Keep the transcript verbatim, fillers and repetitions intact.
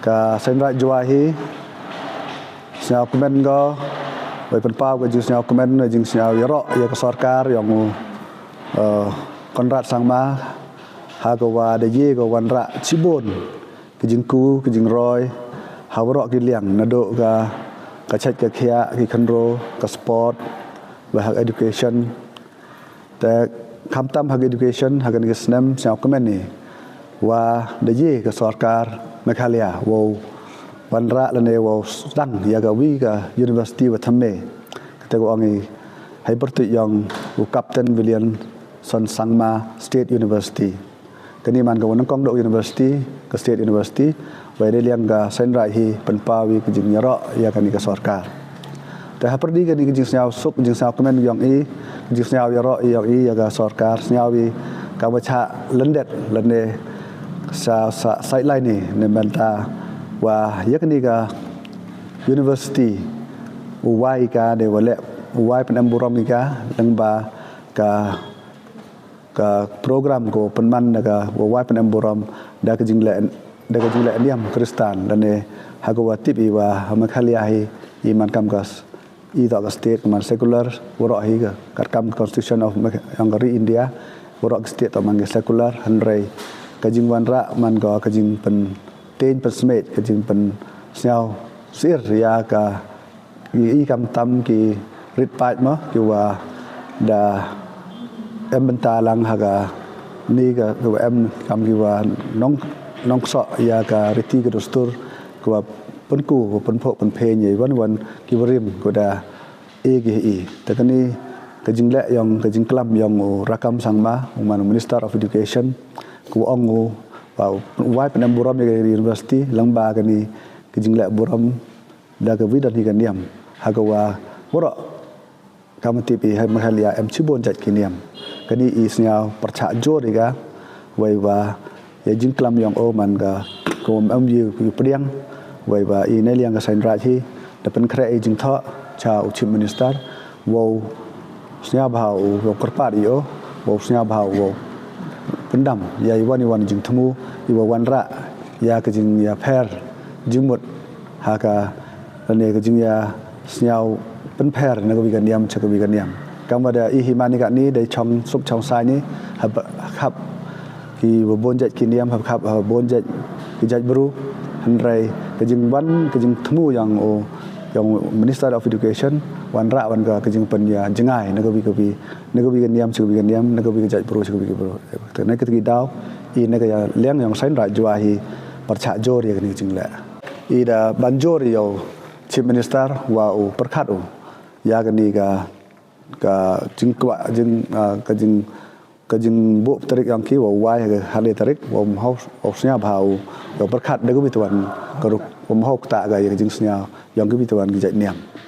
Ka Seiñraij Jowai hi sñiaw kmen ko, wei pynpaw ka jingsñiaw kmen, ka jingsñiaw yaroh ya ka sorkar yong u, eh, Conrad Sangma, ha ka wa da ye ka wanrah chibun ka jingku, ka jingroi ha waroh ki liang, naduh ka, ka chait ka khiah, ki khynroo, ka sport, wei ha ka education. Te khamtam ha ka education, ha kani ka snem sñiaw kmen i wa da ye ka sorkar Meghalaya wow wanrah lane wow sdang ya ka wi ka university wa thymme, kata ka ong i hei pyrtuit yong u Captain Williamson Sangma State University. Kani man ka wa nyngkong dooh university, ka state university, wei neiliang ka Seiñraij hi pynpaw i ka jingyaroh ya kani ka sorkar. Te hapyrdi kani ka jingsñiaw suk, jingsñiaw kmen yong i, jingsñiaw yaroh yong i ya ka sorkar, sñiaw i ka wa chah lyndet lane sa, sa sideline i, ne mynta wa ya kani ka university u wai ka, ne wa leh u wai pynemburom i ka lyngba ka ka program ko pynman da ka wa wai pynemburom da ka jingleh, da ka jingleh niam Khristan, lane ha ka wa tip i wa ha Meghalaya hi i man kam ka s-, i toh ka state ka man secular, waroh hi ka katkam constitution of Megh-, yong ka ri India, waroh ka state toh man ka secular, hynrei ka jingwanrah man ka, ka jingpyntieñ pynsmit, ka jingpynsñiaw sir ya ka i, i khamtam ki rit paid mo, ki wa da em bynta lang ha kani ka, ki wa em kam ki wa nong, nongksoh ya ka riti ka dustur, ki wa pynku, wa pynphuh, pynphieng ya i wan wan ki wa rim, ki wa da e ki i. Te kani ka jingleh yong, ka jingklam yong u Rakkam Sangma, u man u Minister of Education, ki wa ong u wa u wai pynemburom ya ka university lyngba kani ka jingleh burom da ka wi don hi ka niam, ha ka wa waroh kam wa tip i ha Meghalaya em chibun jait ki niam. Kani i sñiaw pyrchah jur i ka, wei wa ya jingklam yong o man ka, ka wa em yu, yu pdiang, wei wa i neiliang ka Seiñraij hi da pynkhreh i jingthoh cha u Chief Minister, wow sñiawbha u, wow kyrpad i o, wow sñiawbha u, wow pyndam ya i wan i wan jingthmu, i wa wanrah ya ka jingyapher jingmut ha ka, lane ka jingyasñiaw pynpher na ka wi ka niam cha ka wi ka niam. Kam wa da i hi man i kani da chong suk chong sai ni, hap, hap ki wa bun jait ki niam, hap, hap, hap bun jait ki jait bru, hynrei ka jingwan, ka jingthmu yong u, yong u Minister of Education, wanrah wan ka, ka jingpynya jngai na ka wi ka wi, na ka wi ka niam cha ka wi ka niam, na ka wi ka jait bru cha ka wi ka bru. Te na kata ki daw, i na ka ya liang yong Seiñraij Jowai hi pyrchah jur ya kani ka jingleh. I da ban jur ya u Chief Minister wa u pyrkhat u ya kani ka, ka jingkwah, jing, ah, ka jing, ka jingbuh tarik yong ki, wa u wai ha ka le tarik, wa um hau, wa u sñiawbha u, wa pyrkhat da ka wi tawan ka ruk, wa um hau kata ka ya ka jingsñiaw yong ka wi tawan ki jait niam.